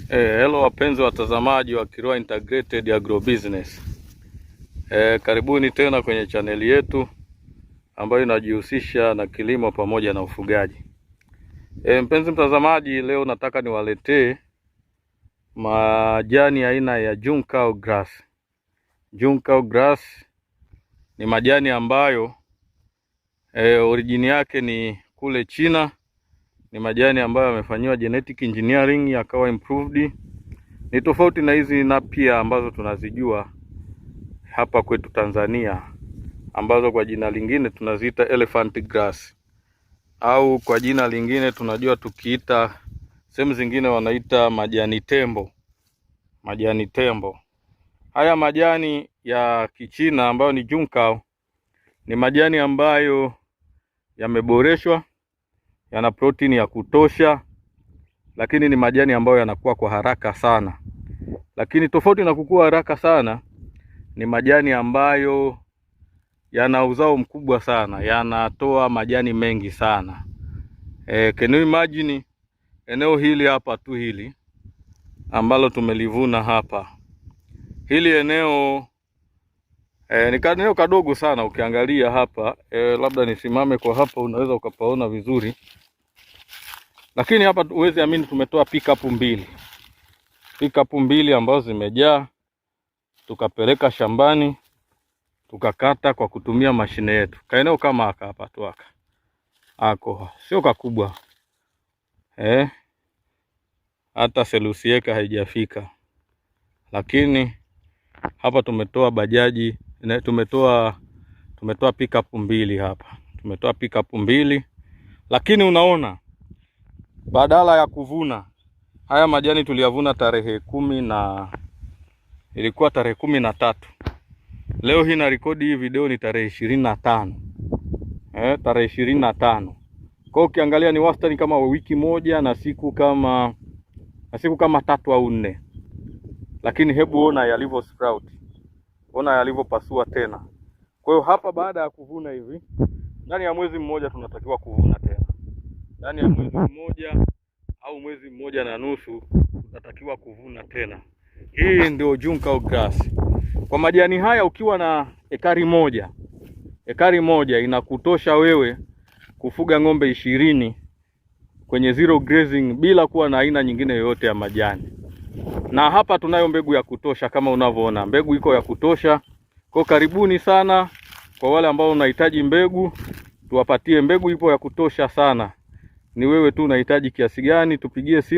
Hello wapenzi watazamaji wa Kilwa Integrated Agrobusiness. Karibuni tena kwenye chaneli yetu ambayo inajihusisha na kilimo pamoja na ufugaji. Mpenzi mtazamaji, leo nataka niwaletee majani aina ya Juncao grass. Juncao grass ni majani ambayo origin yake ni kule China. Ni majani ambayo yamefanyiwa genetic engineering yakawa improved. Ni tofauti na hizi napier ambazo tunazijua hapa kwetu Tanzania, ambazo kwa jina lingine tunaziita elephant grass au kwa jina lingine tunajua tukiita sehemu zingine wanaita majani tembo. Majani tembo. Haya majani ya Kichina ambayo ni Juncao ni majani ambayo yameboreshwa, yana protini ya kutosha, lakini ni majani ambayo yanakuwa kwa haraka sana. Lakini tofauti na kukua haraka sana, ni majani ambayo yana uzao mkubwa sana, yanatoa majani mengi sana. Can you imagine eneo hili hapa tu hili ambalo tumelivuna hapa, hili eneo ni eneo kadogo sana ukiangalia hapa labda nisimame kwa hapa, unaweza ukapaona vizuri, lakini hapa huwezi amini, tumetoa pickup mbili, pickup mbili ambazo zimejaa, tukapeleka shambani tukakata kwa kutumia mashine yetu. Kaeneo kama haka hapa tu haka ako sio kakubwa hata selusi eka haijafika, lakini hapa tumetoa bajaji tumetoa pickup mbili hapa, tumetoa pickup mbili, lakini unaona badala ya kuvuna haya majani tuliyavuna tarehe 10 na ilikuwa tarehe 13. Leo hii na rekodi hii video ni tarehe 25. Tarehe 25. Kwa hiyo ukiangalia ni wastani kama wiki moja na siku kama 3 au 4. Lakini hebu ona yalivyo sprout. Ona yalivyopasua tena. Kwa hiyo hapa baada ya kuvuna hivi, ndani ya mwezi mmoja tunatakiwa kuvuna tena. Ndani ya mwezi mmoja au mwezi mmoja na nusu tunatakiwa kuvuna tena. Hii ndio Juncao grass. Kwa majani haya ukiwa na ekari moja, ekari moja inakutosha wewe kufuga ng'ombe 20 kwenye zero grazing bila kuwa na aina nyingine yoyote ya majani. Na hapa tunayo mbegu ya kutosha kama unavyoona, mbegu iko ya kutosha. Kwa karibuni sana kwa wale ambao unahitaji mbegu, tuwapatie mbegu, ipo ya kutosha sana. Ni wewe tu unahitaji kiasi gani, tupigie simu.